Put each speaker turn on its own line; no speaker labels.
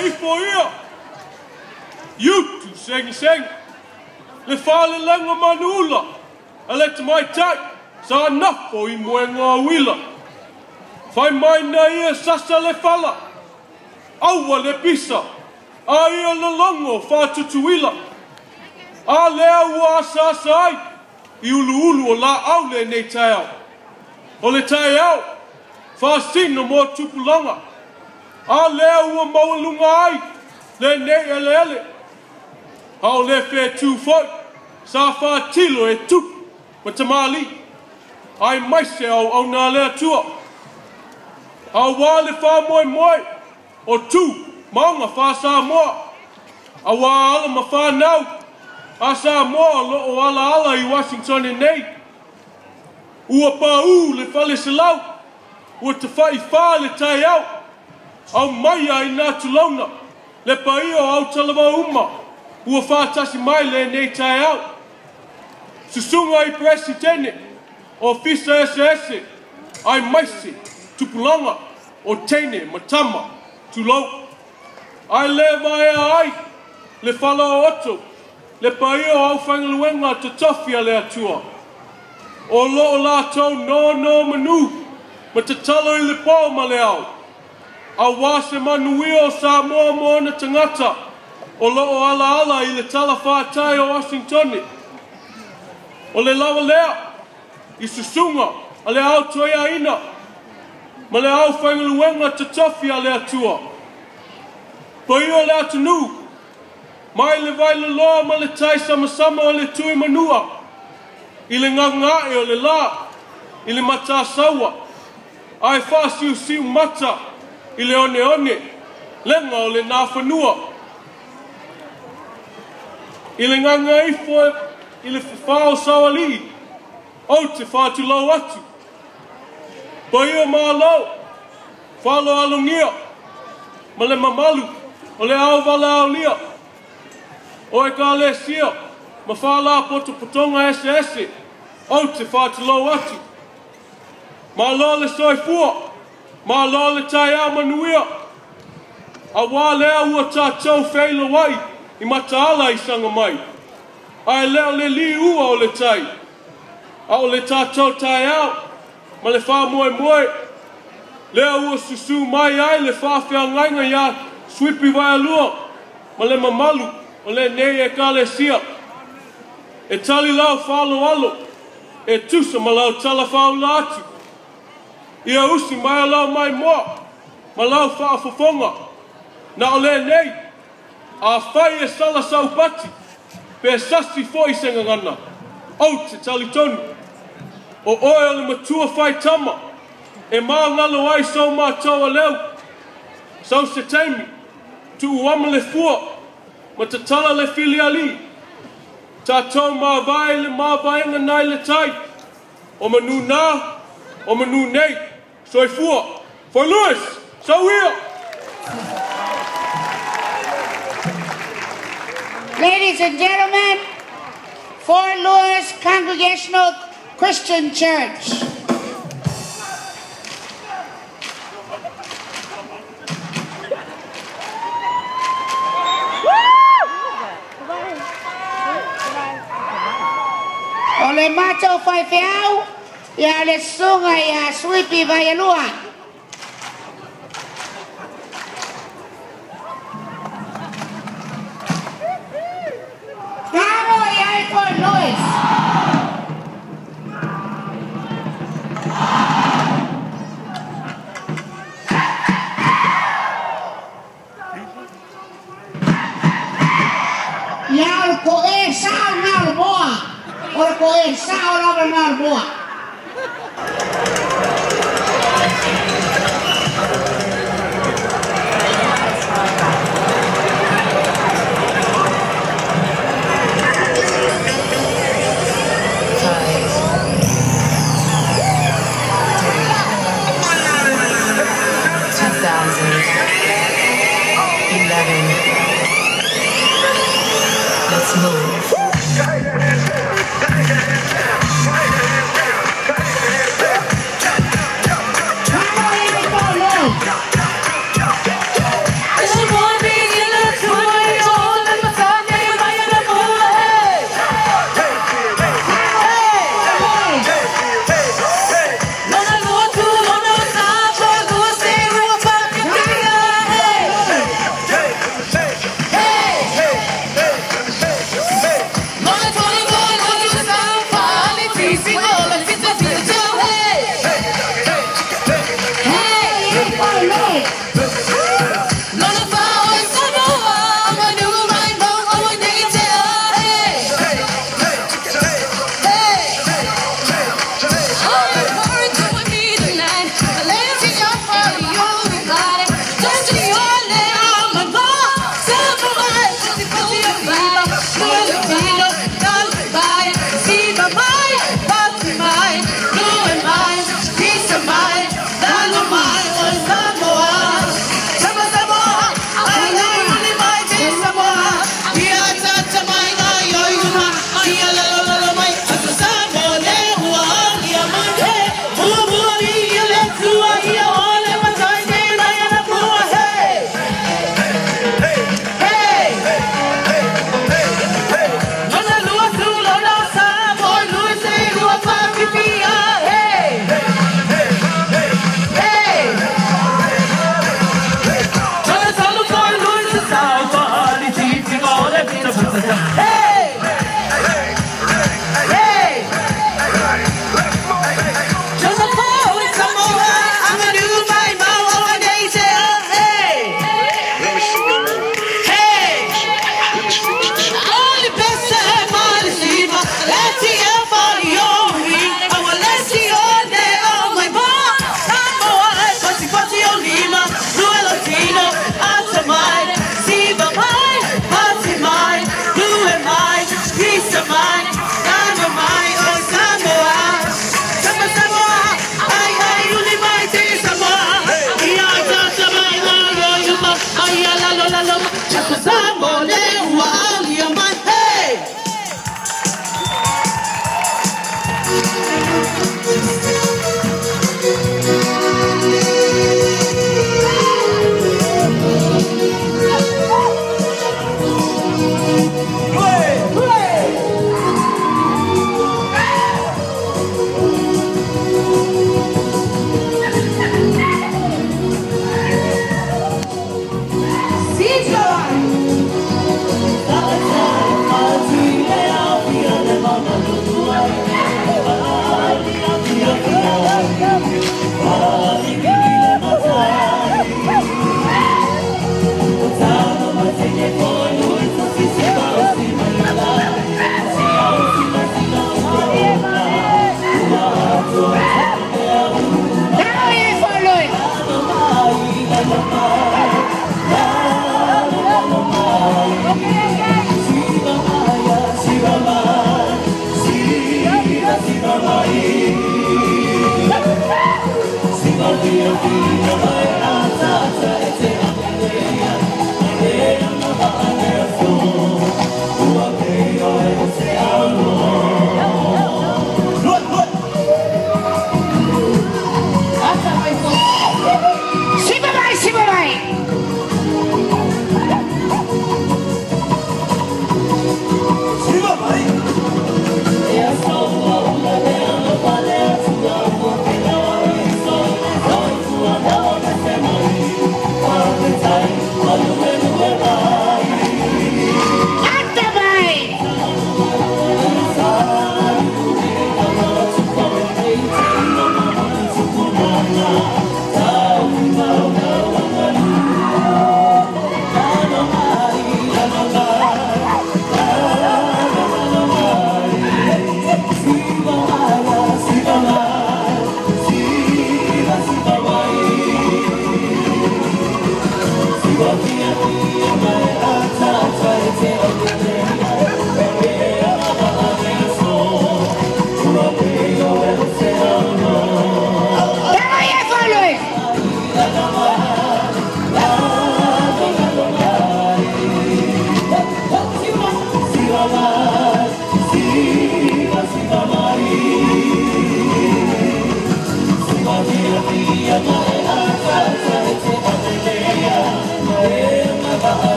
Gagaifo ia, iutu segisegi, le falelega manuula a le tamaitai sa nafo i moega o uila. Fai mai na ia sasa le fala, aua le pisa, a ia lologo faatutuila. A lea ua asaasa ai i uluulu o laau lenei taeao. O le taeao, faasino mo tupulaga. A lea ua maualuga ai lenei eleele. A o le fetu foi, sa faatilo e tupu ma tamalii, aemaise auauna a le Atua. Auā le faamoemoe o tu ma aga faa-Samoa, auā alo ma fanau a Samoa o loo alaala i Washington nei. Ua paū le faleselau, ua tafaifā le taeao, aumaia i nā tulauna le paia o autalavou uma ua faatasi mai lenei taeao. Susuga i Peresetene, Ofisa eseese, aemaise tupulaga o teine ma tama, tulou. Ae le vaea ai le falaooto le paia o aufaigaluega totofi a le Atua. O loo latou nonomanu ma tatalo i le po ma le ao, auā se manuia o Samoa ma ona tagata o loo alaala i le talafatai o Washingtone. O le lava lea i susuga a le au toeaina ma le aufaigaluega totofi a le Atua. Paia o le atunuu, mai le Vailaloa ma le tai samasama o le tui manua, i le gagaae o le la, i le matasaua, ae faasiusiu mata i le oneone, lega o le nafanua. I le gagaifo i le fafao saoalii, ou te faatulou atu. Paia malo, faaaloalogia, ma le mamalu o le ao valaaulia, o ekalesia ma faalapotopotoga eseese, ou te faatulou atu. Malo le soifua, malo le taeao manuia, auā lea ua tatou feiloai i mataala i saga mai. Ae le o le liua o le tai, a o le tatou taeao ma le faamoemoe lea ua susū mai ai le faafeagaiga iā Suipi Vaialua ma le mamalu o lenei ekalesia. E tali lau faaaloalo e tusa ma lau tala faaula atu. Ia usi mai lau maimoa ma lau faafofoga. Na o lenei, afai e sala saupati, pe sasi foi se gagana, ou te talitonu. O oe o le matua faitama, e magalo ai so matou aleu. Sau se taimi, tuuama le fua, ma tatala le filialii. Tatou mavae le mavaega nai le tai, o manu na, o manu nei, soifua. Fort Lewis, sauia!
Ladies and gentlemen, Fort Lewis Congregational Christian Church. O le matou faifeau ia le susuga ia Suipi Vaialua. Talo i ai Fort Lewis. Ia o le po'e sao na o le moa. O le po'e sao lava na o le moa.
5, 3, 2000, 11. Let's move.
Talo i ai Fort Lewis.
Good morning. Nine.